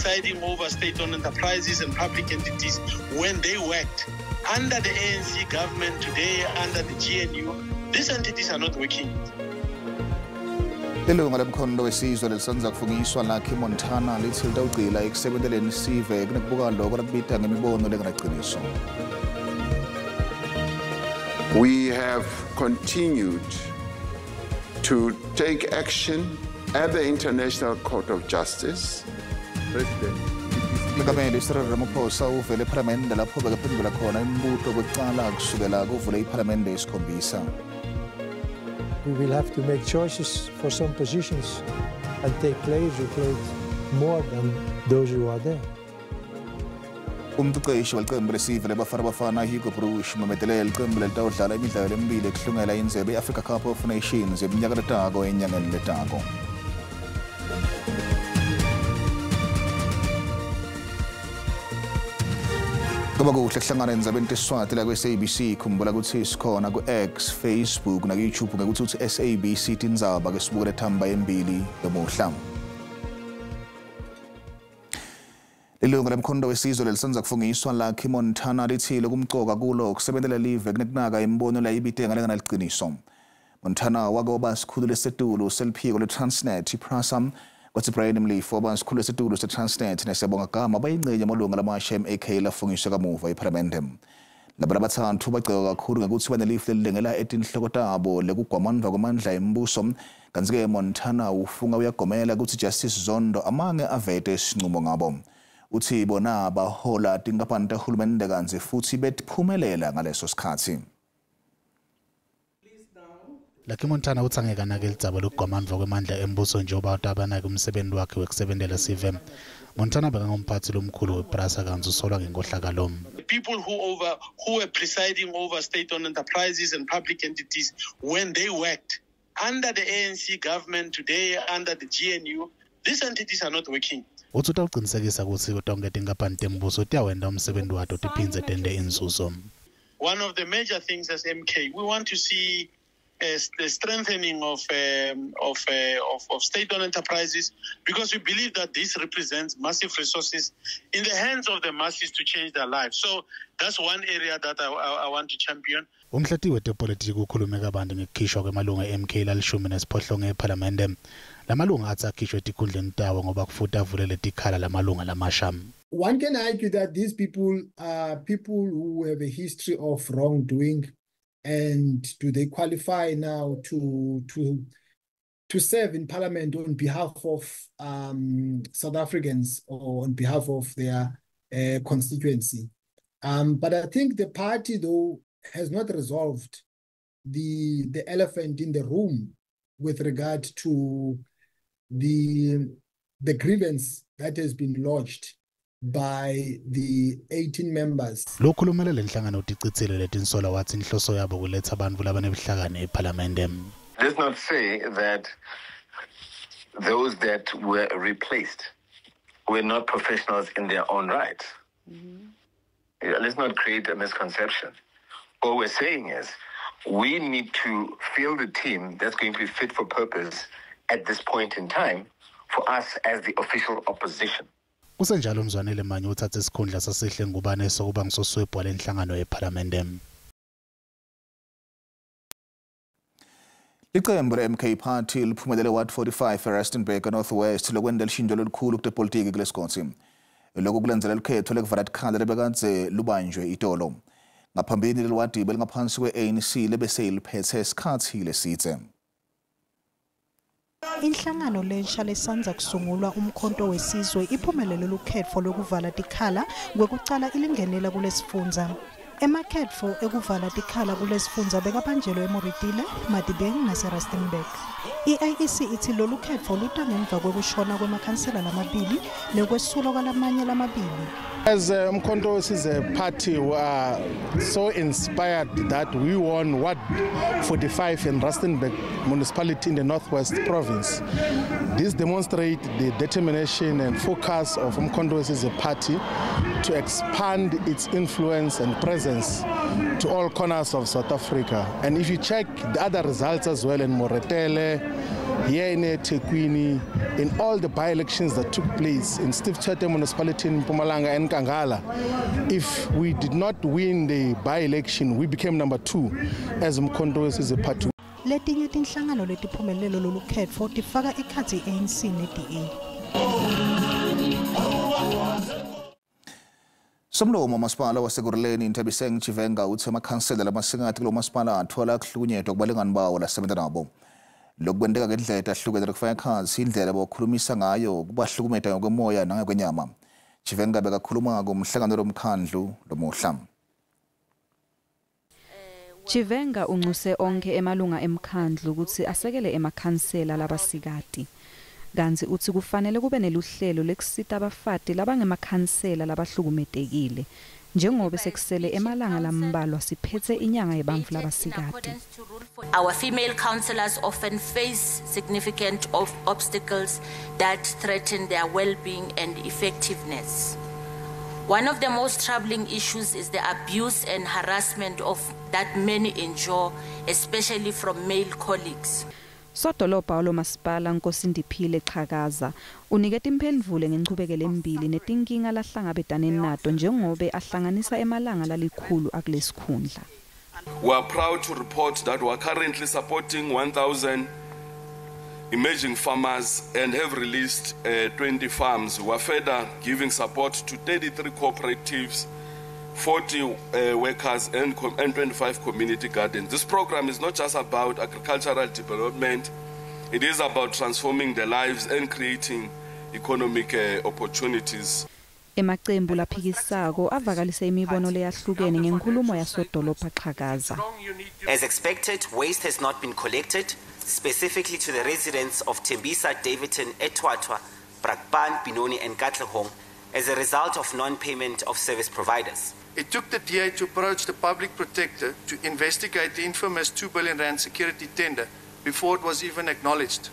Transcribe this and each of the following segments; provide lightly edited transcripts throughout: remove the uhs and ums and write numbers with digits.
presiding over state-owned enterprises and public entities when they worked under the ANC government today, under the GNU, these entities are not working. Ilunga lemkhondo wesizwe lelisandza kufungiswa Lucky Montana lithi litawugcila ekusebenteleni sive kunekubuka loko lakubita ngemibono lengenaciniso. We have continued to take action at the International Court of Justice. President, Mengameli Cyril Ramaphosa uvele ephalamende lapho bekaphendula khona imibuto kwekucala kusukela kuvule iphalamende yesikhombisa. We will have to make choices for some positions and take players who played more than those who are there. Umqeqeshi welicembu lesive leBafana Bafana Hugo Broos umemetele licembu lelitawudlala imidlalo lemibili ekuhlungela indzebe i-Africa Cup of Nations yeminyaka letako enyangeni letako. Kuba kuhle kuhlangana endzabeni tesiswati la kwe-SABC. Khumbula kutsi sikhona ku-X, Facebook naku-YouTube ngekutsi utsi SABC tindzaba ke sibukele thamba embili lomuhla. Ilunga lemkhondo wesizwe lelisandza kufungiswa Lucky Montana lithi lokumcoka kulo kusebentela live kunekunaka imibono layibite ngalengenaliciniso. Montana wake waba sikhulu lesetulu seliphiko le-Transnet iPrasa, kwathi Brian Mlifo waba sikhulu lesetulu se-Transnet neSiyabonga Gama bayingcenye yamalunga lamasha MAK lafungiswe kamuva ephalamende. Laba labatsatfu bagceka kakhulu ngekutsi banelifu lelilengela etinhloko tabo lekugwamandva kwemandla embuso, kantsi-ke Montana ufunga uyagomela kutsi Justice Zondo amange avete sincumo ngabo. Uthi bona bahola tinkampani tahulumende kantsi futsi betiphumelela ngaleso sikhatsi. Lucky Montana utsi angeke anake lidzaba lokugwamandva kwemandla embuso njengoba utabanake umsebenzi wakhe wekusebentela sive. Montana bekangumphatsi lomkhulu wePrasa kantsi usolwa ngenkohlakalo. The people who were presiding over state-owned enterprises and public entities when they worked under the ANC government today, under the GNU, these entities are not working. Utsi utawucinisekisa kutsi tonkhe tinkampani tembuso tiyawenta umsebenzi wato tiphindze tente inzuzo. One of the major things as MK, we want to see the strengthening of state-owned enterprises, because we believe that this represents massive resources in the hands of the masses to change their lives. So that's one area that I want to champion. Umhlati wetepolitiki ukhulume kabanti ngekukhishwa kwemalunga e-MK lalishumi nesiphohlongo ephalamende. Lamalunga atsi akhishwe etikhundleni tawo ngoba kufuthi avulele tikhala lamalunga lamasha. One can argue that these people are people who have a history of wrongdoing, and do they qualify now to serve in parliament on behalf of South Africans or on behalf of their constituency? But I think the party, though, has not resolved the elephant in the room with regard to the grievance that has been lodged by the 18 members. Lokhulumela lenhlangano uticitsile letinsolo watsi inhloso yabo kuletsa bantfu labanebuhlakani ephalamende. Let's not say that those that were replaced were not professionals in their own right. Yeah, let's not create a misconception. What we're saying is we need to field a team that's going to be fit for purpose at this point in time for us as the official opposition. Kusenjalo Mzwanele Manyi uthathe isikhundla saSihle Ngubane sokuba ngusoswebhu walenhlangano ephalamende. Licembu le-MK Party liphumelele Ward 45 eRustenburg North West lokwenta lishintsho lolukhulu kutepolitiki kulesigotsi. Lokhu kulandzela lukhetfo lekuvala tikhala lebekadze lubanjwe itolo. Ngaphambilini leli wadi belingaphansi kwe-ANC lebese iliphethe isikhatsi lesidze. Inhlangano lensha lesandza kusungulwa Umkhonto Wesizwe iphumelele lukhetfo lokuvala tikhala kwekucala ilingenela kulesifundza. Emakhetfo ekuvala tikhala kulesifundza bekabanjelwe eMoretele, Madibeng naseRustenburg. I-IEC itsi lolu khetfo luta ngemva kwekushona kwemakhansela lamabili nekwesulwa kwalamanye lamabili. As Umkhonto Wesizwe party, we are so inspired that we won Ward 45 in Rustenburg municipality in the Northwest Province. This demonstrates the determination and focus of Umkhonto Wesizwe party to expand its influence and presence to all corners of South Africa. And if you check the other results as well in Moretele, Here in eThekwini, in all the by-elections that took place in Steve Tshwete Municipality in Mpumalanga and Nkangala, if we did not win the by-election, we became number 2 as Umkhonto weSizwe Party. Letinye tinhlangano letiphumelele lolukhetfo tifaka ekhatsi i-ANC ne-DA. Somlomo masipala waseKurhuleni Nthabiseng Chivenga uthe amakhansela lamasikati kulo masipala athola kuhlukunyetwa kubalingani bawo lasebenza nabo. Lokhu kwenteka ngendlela etahlukene lokufaka ekhatsi indlela abakhulumisa ngayo kubahlukumeta ngokwemoya nangokwenyama. Chivenga bekakhuluma kumhlangano lomkhandlu lomuhla. Chivenga uncuse onke emalunga emkhandlu ukuthi asekele emakhansela labasikati. Kantsi utsi kufanele kube neluhlelo lekusita abafati labangemakhansela labahlukumetekile njengobe sekusele emalanga lambalwa siphetse inyanga yebantfu labasikati. Our female councillors often face significant obstacles that threaten their well-being and effectiveness. One of the most troubling issues is the abuse and harassment of that many endure, especially from male colleagues. Sodolobha walomasipala Nkosindiphile Xhakaza uniketa imphendvulo ngenchubekelo embili netinkinga lahlangabetane nato njengobe ahlanganisa emalanga lalikhulu akulesikhundla. We are proud to report that we are currently supporting 1,000 emerging farmers and have released 20 farms. We are further giving support to 33 cooperatives, 40 workers and 25 community gardens. This program is not just about agricultural development, it is about transforming their lives and creating economic opportunities. Emacembu laphikisako avakalise imibono leyahlukene ngenkhulumo yasodolobha Xhakaza. As expected, waste has not been collected, specifically to the residents of Tembisa, Daveyton, Etwatwa, Brakpan, Benoni and Katlehong as a result of non-payment of service providers. It took the DA to approach the public protector to investigate the infamous 2 billion rand security tender before it was even acknowledged.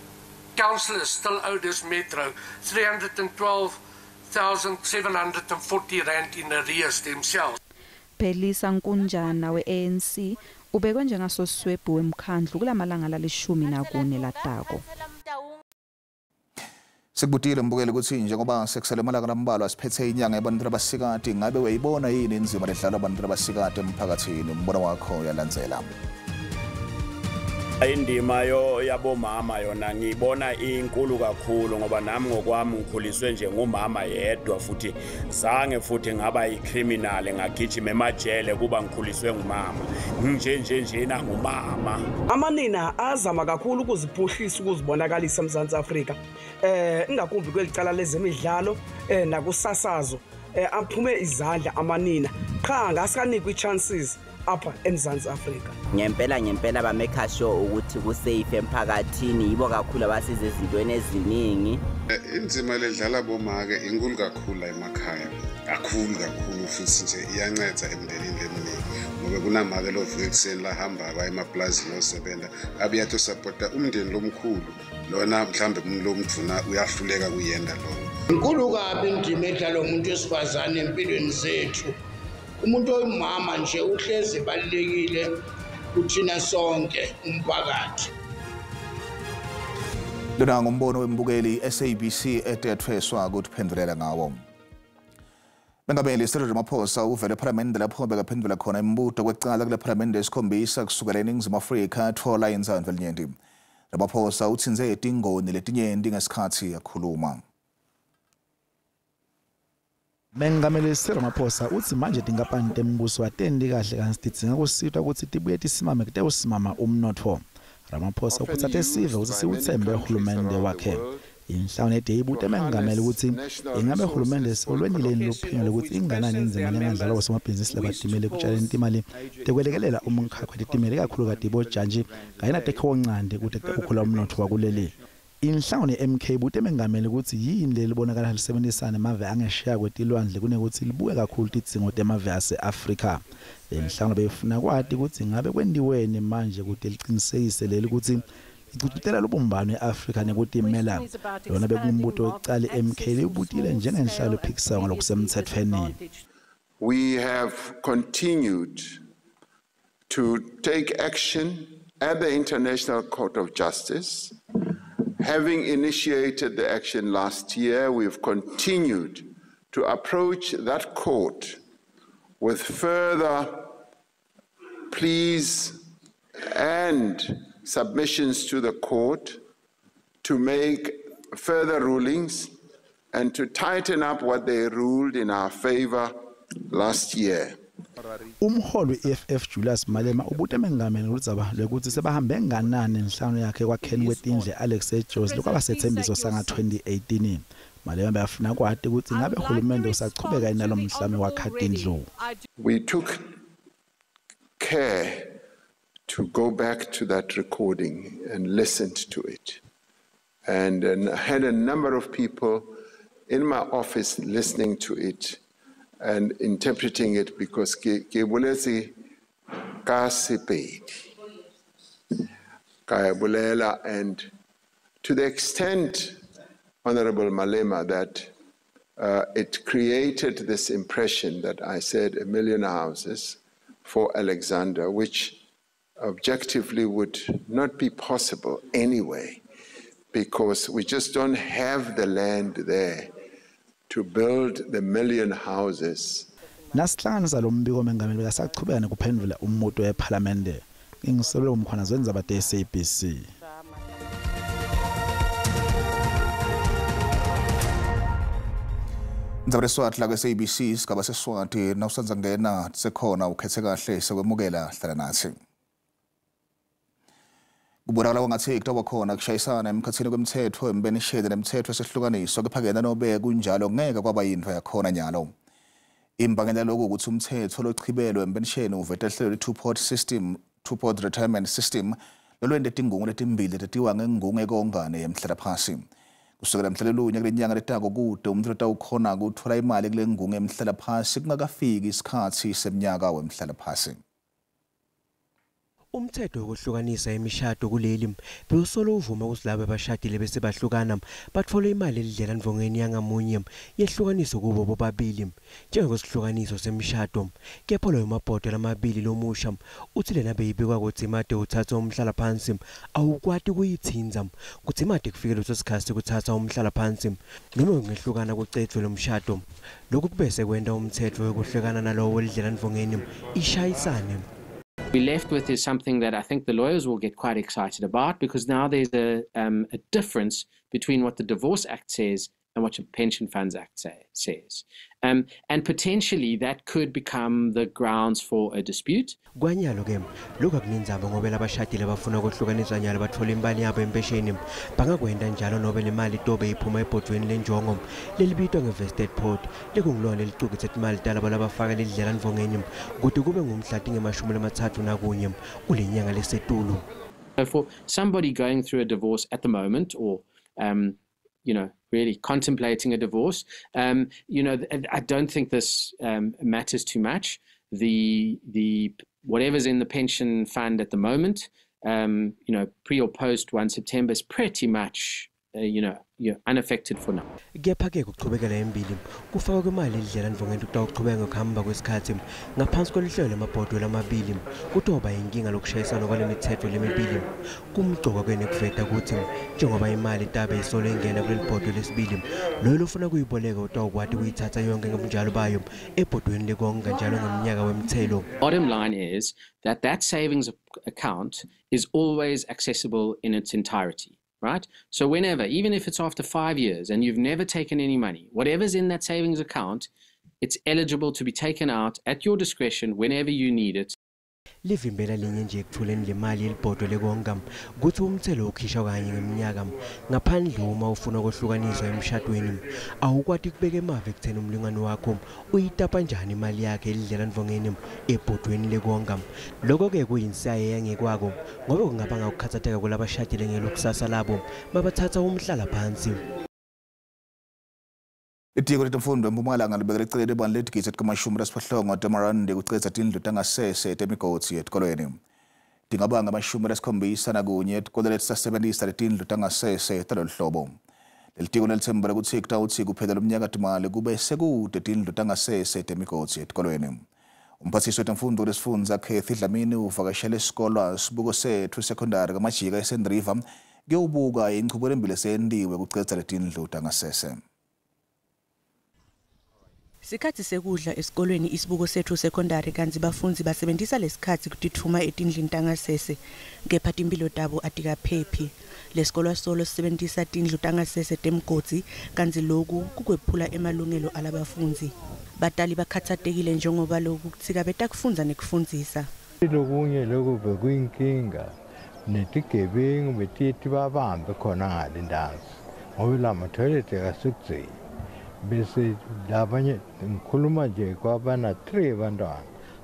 Councillors still owe this metro 312,740 rand in arrears themselves. Phelisa Nkunjana we-ANC ubekwe njengasoswebhu wemkhandlu kulamalanga la-14 latako. Sikubutile mbukeli ukuthi njengoba sekusele amalanga lambalwa siphethe inyanga yabantu abasikati, ngabe uyayibona yini inzima ledlalwa abantu abasikati emphakathini? Umbono wakho uyalandzela. Indima yabomama yona ngiyibona inkulu kakhulu ngoba nami ngokwami ngikhuliswe nje ngumama yedwa, futhi zange futhi ngaba yicriminal ngagijima emajele kuba ngikhuliswe ngumama nje nje njena ngumama. Amanina azama kakhulu ukuziphuhlisa ukuzibonakalisa eMzantsi Afrika, ingakumbi kweli cala lezemidlalo nakusasazo, aphume izandla amanina qha ngasikanikwa i-chances apha eMzantsi Afrika. Ngempela bameka sure ukuthi kusafe emphakathini, yibo kakhulu abasiza ezintweni eziningi. Inzima ledlala bomake inkulu kakhulu emakhaya, kakhulu kakhulu, futhi nje iyanceda emndenini eminingi ngoba kunamake lovuka ekuseni lahamba abaya emaplazini osebenza abuye atosapota umndeni lomkhulu lona, mhlambe umuntu lomdvuna uyahluleka kuyenda lona. Inkulu kabi indima edlalwa umuntu wesifazane empilweni zethu. Umuntu oyimama nje uhlezi ebalulekile kuthina sonke umphakathi. Lona ngumbono wembukeli SABC etethweswa ukuphendulela ngawo. Mengameli Cyril Ramaphosa uvele ePhalamende lapho bekaphendula khona imibuto kwecala kule Phalamende esikhombisa kusukela eNingizimu Afrika athola intsandvo lenyenti. Ramaphosa utsinze tingoni letinyenti ngesikhatsi akhuluma. Mengameli Cyril Ramaphosa utsi manje tinkampani tembuso atendi kahle kantsi tidzinga kusitwa kutsi tibuye tisimame kutewusimama umnotfo. Ramaphosa ukhutsate sive kutsi siwutsembe uhulumende wakhe. Inhlangano ye-DA ibute mengameli kutsi ingabe uhulumende sewulwentile yini luphenyo lwekutsi inganani indzima lengadlalwa bosomabhizinisi labatimele ekutshaleni timali tekwelekelela umkhakha wetitimela ikakhulukati bojantji kanye natekhiwoncande kute kukhula umnotfo wakuleli. Inhlangano ye-MK ibute mengameli kutsi yini lelibonakala lisebenzisana nemave angesheya kwetilwandle kunekutsi libuke kakhulu tidzingo temave ase-Afrika. Le nhlangano beyifuna kwati kutsi ngabe kwentiweni manje kute licinisekise leli kutsi igcugcutela lubumbano e-Afrika nekutimela. Lona bekungumbuto wekucala i-MK liwubutile njengenhlalo ephikisayo ngalokusemtsetfweni. We have continued to take action at the International Court of Justice Having initiated the action last year, we've continued to approach that court with further pleas and submissions to the court to make further rulings and to tighten up what they ruled in our favor last year. Umholi we-EFF Julius Malema ubute mengameli ludzaba lwekutsi sebahambe nganani inhlangano yakhe kwakheni kwetindle Alex Jones lokwaba sethembiso sanga-2018. Malema beyafuna kwati kutsi ngabe hulumende usachubeka yini nalo mhlame wakha tindlu. We took care to go back to that recording and listened to it, and had a number of people in my office listening to it and interpreting it, because ke boletse ka Sepedi, ka e bolela, and to the extent, Honorable Malema, that it created this impression that I said 1 million houses for Alexander, which objectively would not be possible anyway, because we just don't have the land there to build the million houses. Nasihlanganisa lo mbiko mengameli bekasachubeka nekuphendvula umbuto wePhalamende. Ngingiselwe umkhwanazi wendzaba te-SABC. Indzaba leSwati la ke-SABC sigaba seSwati nawusandza kungena sekhona ukhethe kahle sekwemukela hlala nathi. Kubonakala kwangathi kutawuba khona kushayisana emkhathini kwemthetho embenishede nemthetho esehlukaniswa, kepha-ke nanobe kunjalo ngeke kwaba yintfo yakhona nyalo. Imbangela lokhu ukuthi umthetho lochibelwe empenisheni uveta hlelo le-two-pot system, two-pot retirement system lolwente tingungu letimbili letatiwa ngengungu ekongane yemhlalaphasi. Kusukela mhla lelunye kule nyanga letako kude umuntu lotawukhona kutfola imali kule ngungu yemhlalaphasi kungakafiki isikhatsi semnyaka wemhlalaphasi. Umthetho wokuhlukanisa imishado kuleli bewusolo uvuma ukuthi labo abashadile bese bahlukana bathole imali elidlela ndvongeni yangamunye yehlukaniswe kubo bobabili njengokwesihlukaniso semishado. Kepha loyo mabhodo lamabili lomusha uthi lena beyibikwa ukuthi imade uthatha umhlalaphansi awukwati kuyithinza kuthi imade kufike leso sikhathi sekuthatha umhlalaphansi noma ungehlukana kucedvwe lo mshado. Lokhu kubese kwenta umthetho wokuhlukana nalowo elidlela ndvongeni ishayisane. We're left with is something that I think the lawyers will get quite excited about, because now there's a difference between what the Divorce Act says and what the Pension Funds Act says. And potentially that could become the grounds for a dispute. Kwanyalo ke lokhu akunindzaba ngoba labashadile bafuna ukuhlukanisa nyalo bathola imali yabo empesheni bangakwenda njalo nobe le mali tobe iphuma ebhodweni lenjongo lelibitwa nge-vested pot lekungilona lelicuketse timali talabo labafaka lidlela ndvongeni kude kube ngumhlati nge-31 kule nyanga lesetulu. For somebody going through a divorce at the moment, or you know, really contemplating a divorce, you know, I don't think this matters too much. The whatever's in the pension fund at the moment, you know, pre or post 1 September is pretty much, you know, you're unaffected for now. Kepha-ke kuchubekela embili kufakwa kwemali elidlela ndvongeni kutawuchubeka ngekuhamba kwesikhathi ngaphansi kwelihlelo lemabhodo lamabili kutoba inkinga lokushayisana kwale mithetho lemibili. Kumcoka kwene kuveta ukuthi njengoba imali tabe isolo ingena kuleli bhodo lesibili loyo lofuna kuyiboleka utawukwati kuyithatha yonke ngebunjalo bayo ebhodweni lekonga njalo ngomnyaka wemthelo. Bottom line is that that savings account is always accessible in its entirety. Right? So whenever, even if it's after 5 years and you've never taken any money, whatever's in that savings account, it's eligible to be taken out at your discretion whenever you need it. Livimbela linye nje ekutholeni le mali yelibhodo lekonga kuthi umthelo ukhishwa kanye ngeminyaka ngaphandle uma ufuna ukuhlukaniswa emshadweni awukwati kubeka emave ekutheni umlingani wakho uyitapa njani imali yakhe elidlela ndvongeni ebhodweni lekonga. Lokho-ke kuyinsayeya yangekwako ngoba kungabanga ukukhathatheka kulabashadile ngelokusasa labo mabathatha umhlalaphansi. Litiko letemfundo eMpumalanga libekele eceleni ibani letigidi etingu-80 temarandi kucedza tindlu tangasese temigodzi etikolweni. Tingabanga 71 etikolo letisasebentisa letindlu tangasese talolu hlobo. Lelitiko lelitsembele kutsi kutawutsi kuphela lomnyaka timali kube sekude tindlu tangasese temigodzi etikolweni. Umphathiswa wetemfundo lesifundza Kathy Dlamini uvakashele isikolwa Sibuko Sethu Secondary kaMajika eSand River kuyewubuka inchubelembili seyentiwe kucedza letindlu tangasese. Sikhatsi sekudla esikolweni Isibuko Sethu Secondary kantsi bafundzi basebentisa lesikhatsi kutitfuma etindlini tangasese kepha timphilo tabo atikaphephi. Lesikolwa solo sisebentisa tindlu tangasese temgodzi kantsi loku kukwephula emalungelo alabafundzi. Batali bakhatsatekile njengoba loku kutsikabeta kufundza nekufundzisa. Lokunye lokhu bekuyinkinga netigebengu betiye tibabambe khona ngale ntansi ngoba la mathoyilethi akasekugcini bese labanye ngikhuluma nje kwabana 3 abantwana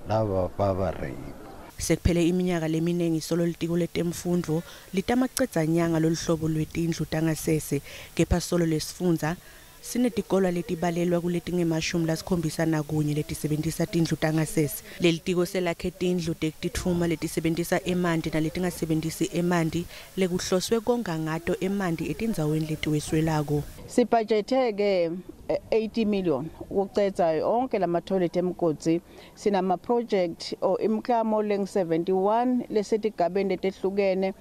laba baba rape. Sekuphele iminyaka leminingi solo litiko letemfundvo litamacedza nyanga loluhlobo lwetindlu tangasese kepha solo lesifundza sinetikolwa letibalelwa kuletinge-71 letisebentisa tindlu tangasese. Lelitiko selakhe tindlu tekutitfuma letisebentisa emanti naletingasebentisi emanti lekuhloswe konga ngato emanti etindzaweni letiweswelako. Sibhajethe-ke 80 million ukucedza onke lamathoyilethi emgodzi. Sinama-project or imiklamo lengu-71 lesetigabeni letehlukene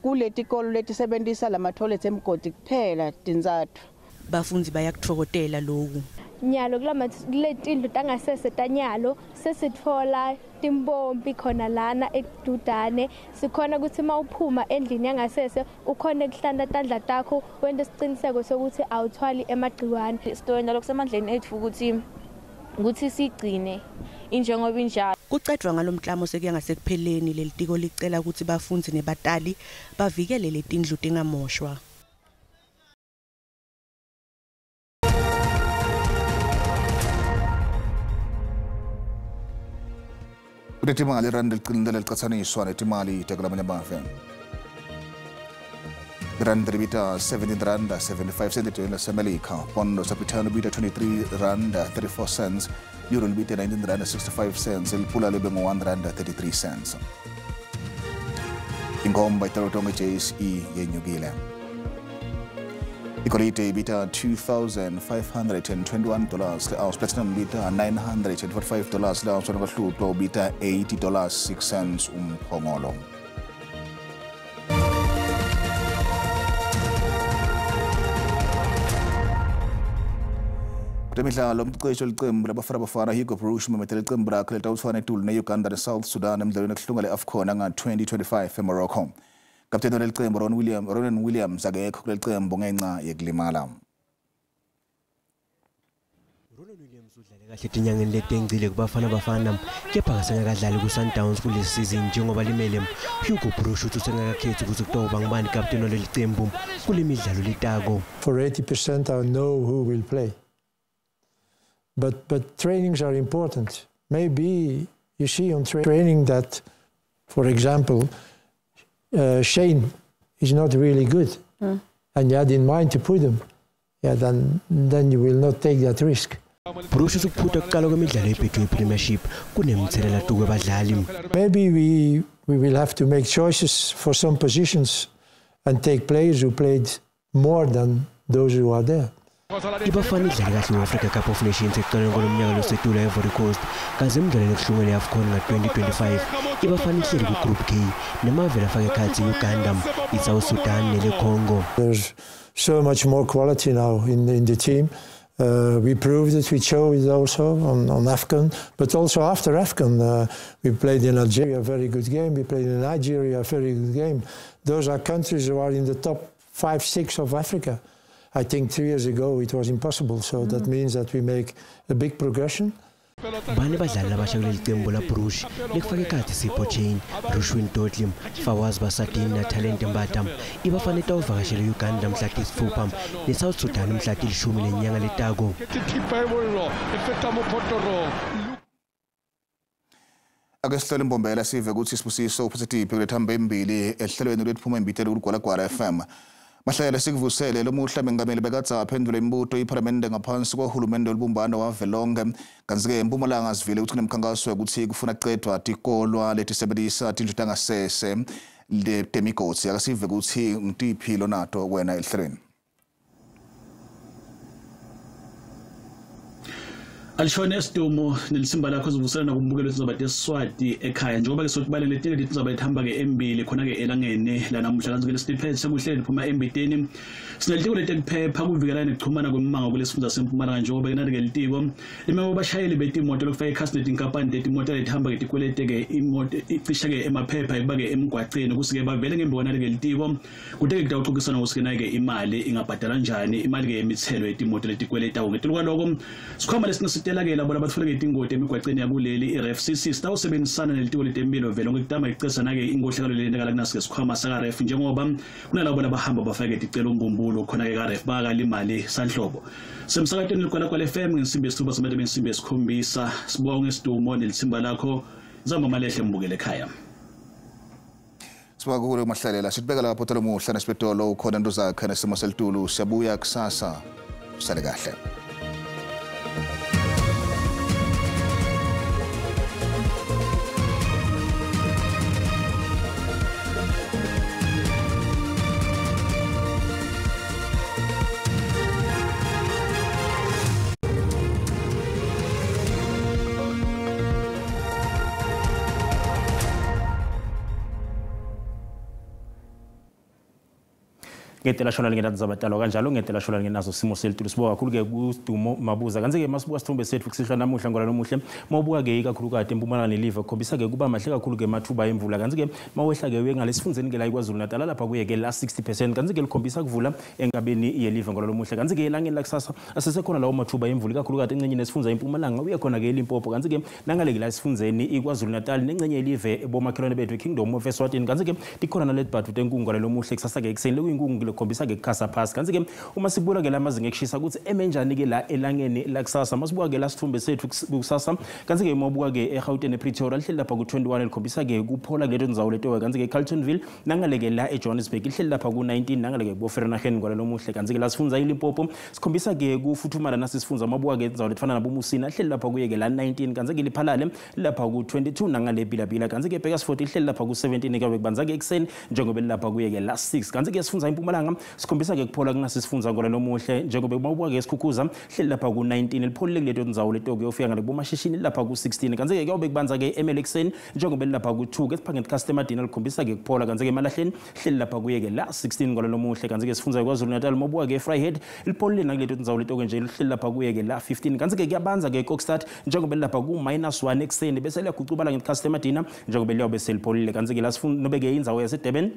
kuletikolo letisebentisa lamathoyilethi emgodzi kuphela tintsatfu. Bafundzi bayakutfokotela loku. Nyalo kule tindlu tangasese tanyalo sesitfola timpompi khona lana edudane, sikhona ukuthi mawuphuma endlini yangasese ukhone kuhlanta tandla takho wente siciniseko sokuthi awuthwali emagciwane. Sitowenta lokusemandleni etfu ukuthi sigcine injengoba injalo. Kucedvwa ngalomklamo sekuya ngasekupheleni. Lelitiko licela ukuthi bafundzi nebatali bavikele letindlu tingamoshwa. Kuletimali irandi liqinile licatsaniswa netimali takulamanye amave. Irandi libita 17 rand 75 cents edolweni laseMelika. Pondo saBrithani libita 23 rand 34 cents. Euro libita 19 rand 65 cents. Ilipula libe ngu-1 rand 33 cents. Inkomba italotongo JSE yenyukile. Igolide ibita $2,521 le-ounce, platinum ibita $945 le-ounce, wena kwahlutwa ubita $80.06 umphongolo. Kutemidlalo, umqeqeshi welicembu laBafana Bafana Hugo Broos umemetele licembu lakhe litawutfwana etulu ne-Uganda ne-South Sudan emdlalweni ekuhlunga le-AFCON anga-2025 eMorocco. Kapteni walelicembu Ronan Williams akekho kulelicembu ngenca yekulimala. Ronan Williams udlale kahle etinyangeni letengcile kuBafana Bafana kepha akasengakadlali ku-Sundowns kule season njengoba limele. Hugo Broos uthi usengakakhethi ukuthi kutawuba ngubani kapteni walelicembu kule midlalo letako. For 80% I know who will play. But trainings are important. Maybe you see on training that, for example, Shane is not really good, and you had in mind to put him, yeah, then you will not take that risk. Broos ukuphutha kuqala kwemidlalo yeBetway Premiership kunemthelela tuku abadlali. Maybe we will have to make choices for some positions and take players who played more than those who are there. Ibafana idlale kahle ku-Africa Cup of Nations ekuqaleni kwalomnyaka losetula e-Ivory Coast kaze emdlalweni ekuhlungela i-AFCON nga-2025. Ibafana ihleli ku-Group K nemavela afake ekhatsi i-Uganda, i-South Sudan nele-Congo. There's so much more quality now in the team. We proved it, we showed it also on AFCON, but also after AFCON, we played in Algeria a very good game, we played in Nigeria a very good game. Those are countries who are in the top 5, 6 of Africa. I think 3 years ago it was impossible, so that means that we make a big progression. Bane badlali labasha kuleli cembu la Broos lekufaka ekhatsi Sipho Chaine, Rushwin Dortley, Fawaz Basadien na Thalente Mbatha. Ibafana itawuvakashela e-Uganda mhla ti-6 ne-South Sudan mhla ti-10 lenyanga letako. Ake sihlole imbombela sive kutsi Sibusiso uphethe tiphi kulethamba embili ehlelweni lwetphuma embiteli kuLigwalagwala FM. Mahlele sikuvusele lomuhla mengameli bekadza aphendvula imibuto iphalamende ngaphansi kwahulumende wolubumbano wavelonkhe. Kantsi-ke eMpumalanga sivile kutsi kunemkhankaso wekutsi kufuna kucedvwa tikolwa letisebentisa tindlu tangasese temigodzi. Akasive kutsi ngutiphi lonato wena ehlelweni. Alishone sidumo nelisimba lakho zivusela nakumbukelo tindzaba tesiswati ekhaya njengoba ke sokubalele letinye tindzaba letihamba ke embili khona ke elangeni lanamuhla kantsi ke lesiphethe sekuhleli liphuma embiteni sinelitiko letekuphepha kuvikela nekuchumana kwemmango kulesifundza sempumalanga njengoba ke nali ke litiko limema bashayeli betimoto lokufaka ikhasi netinkampani tetimoto letihamba ke tikwelete ke imoto icisha ke emaphepha ekuba ke emgwaceni kusike bavele ngembi ke litiko kute ke kutawuxoxisana kusike naye ke imali ingabhadala njani imali ke yemithelo yetimoto letikweletawo ngetulu kwaloko sikhwama lesinositela ke labo labatfoleke tingoti emigwaceni yakuleli i-RFCC sitawusebenzisana nelitiko letemphilo vele ngekutama icesa nake inkohlakalo leyenzakala kunasike sikhwama saka-RF njengoba kunalabo labahamba bafake ticelo mbumbulo khona ke ka-RF bakalimali sanhlobo semsakatweni Ligwalagwala FM ngensimbi yesithuba somathe bensimbi yesikhombisa sibonge sidumo nelitsimba lakho zamba malehle mbukele ekhaya. Sibonga kuhle Mahlalela sitibeka lapho talomuhla nesibetolo ukhona Ntozakhe nesimo selitulu siyabuya kusasa usale kahle. Ngetela shona lingenazo batalo kanjalo ngetela shona lingenazo simo selitulu sibuka kakhulu ke kuSidumo Mabuza kanti ke masibuka sithombe sethu kusihla namuhla ngola nomuhle mawubuka ke ikakhulukati empumalanga nelive kukhombisa ke kuba mahle kakhulu ke mathuba emvula kanti ke mawehla ke uye ngalesifundzeni ke la iKwaZulu Natal lapha kuye ke la 60% kanti ke likhombisa kuvula enkabeni yelive ngola nomuhle kanti ke elangeni lakusasa asesekhona lawo mathuba emvula ikakhulukati encenye nesifundza impumalanga uye khona ke eLimpopo kanti ke nangale ke la esifundzeni iKwaZulu Natal nencenye yelive bomakhelwane bethu Kingdom of Eswatini kanti ke tikhona naletibhadu tenkungu ngola nomuhle kusasa ke ekuseni lekuyinkungu lekhombisa ke kukhasa phasi kanti ke uma sibuka ke lamazinga ekushisa ukuthi emenjani ke la elangeni lakusasa masibuka ke la sithombe sethu kusasa kanti ke mawubuka ke eGauteng ePretoria lihleli lapha ku21 likhombisa ke kuphola kuleto ndzawo leto kanti ke Carltonville nangale ke la eJohannesburg lihleli lapha ku19 nangale ke kuboFernahen ngola nomuhle kanti ke la sifundza iLimpopo sikhombisa ke kufuthumala nasisifunza mabuka ke ndzawo letfana naboMusina lihleli lapha kuye ke la 19 kanti ke liphalale lapha ku22 nangale Bilabila kanti ke Bakersford lihleli lapha ku17 ke kubanza ke ekuseni njengoba lapha kuye ke la 6 kanti ke sifundza impumalanga sikhombisa ke kuphola kunasisifunza ngola nomuhle njengoba mawubuka ke sikhukhuza hleli lapha ku19 lipholile kuleto ndzawo leto kuyofika ngale bomashishini lapha ku16 kanti ke kuyobe kubanza ke emelexeni njengoba lapha ku2 ke sipha customer dinner likhombisa ke kuphola kanti ke emalahleni hleli lapha kuye ke la 16 ngola nomuhle kanti ke sifunza kwaZulu Natal mawubuka ke Vryheid lipholile nakuleto ndzawo leto ke nje lihleli lapha kuye ke la 15 kanti ke kuyabanza ke Kokstad njengoba lapha ku-1 ekuseni bese liyagucubala nge-customer dinner njengoba liyobe selipholile kanti ke la sifunda nobe ke indzawo yaseDurban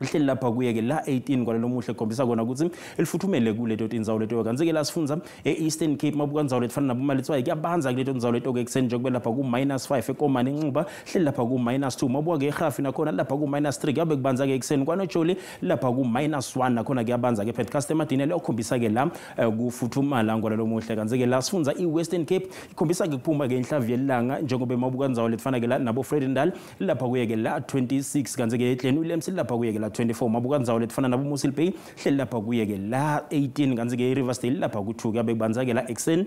lihleli lapha kuye ke la 18 kwalelo muhle khombisa kona ukuthi elifuthumele kuleto tindzawo leto kanti ke la sifundza e-Eastern Cape mabuka ndzawo letifana nabomalitshwayi kuyabanza kuleto ndzawo leto ke ekuseni nje kube lapha ku--5 ekomane inxuba hleli lapha ku--2 mabuka ke eHrafi nakhona lapha ku--3 kuyabe kubanza ke ekuseni kwanojoli lapha ku--1 nakhona kuyabanza ke Pentecost emadini leyokhombisa ke la kufuthumala ngolelo muhle kanti ke la sifundza i-Western Cape ikhombisa ke kuphuma ke inhlavu yelanga njengoba mabuka ndzawo letifana ke la nabo Fredendal lapha kuye ke la 26 kanti ke eGlen Williams lapha kuye ke la 24 mabuka ndzawo letifana nabo Mossel Bay hleli lapha kuye ke la 18 kanti ke iRiversdale lapha ku2 kuyabe kubanza ke la ekuseni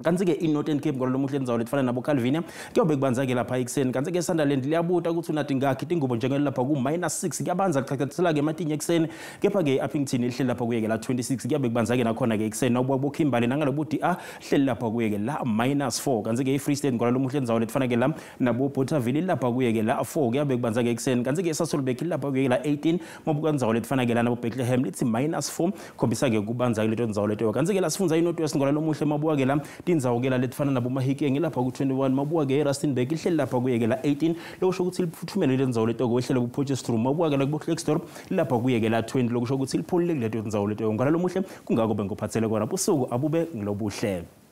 kanti ke iNorthern Cape ngololo muhle ndzawo letifana nabo Calvinia kuyobe kubanza ke lapha ekuseni kanti ke Sunderland liyabuta ukuthi unathi ngakhi tingubo njengelo lapha ku--6 kuyabanza lichachathela ke ematinye ekuseni kepha ke Upington lihleli lapha kuye ke la 26 kuyabe kubanza ke nakhona ke ekuseni nawubuka bo Kimberley nangalobuti a hleli lapha kuye ke la -4 kanti ke iFree State ngololo muhle ndzawo letifana ke la nabo Bothaville lapha kuye ke la 4 kuyabe kubanza ke ekuseni kanti ke Sasolburg lapha kuye ke la 18 mabuka ndzawo letifana ke la nabo Bethlehem lithi -4 khombisa ke kubanza ke leto ndzawo leto kanti ke la sifundza iNorth West ngololo muhle mabuka ke la tindzawo ke la letifana nabo Mahikeng lapha ku21 mabuka ke eRustenburg lihleli lapha kuye ke la 18 lokusho ukuthi lifuthumele le ndzawo leto kwehlele ku Potchefstroom mabuka ke la ku Klerksdorp lapha kuye ke la 20 lokusho ukuthi lipholile kuleto ndzawo leto ngalo muhle kungako bengikuphathele kona busuku abube ngilobuhle.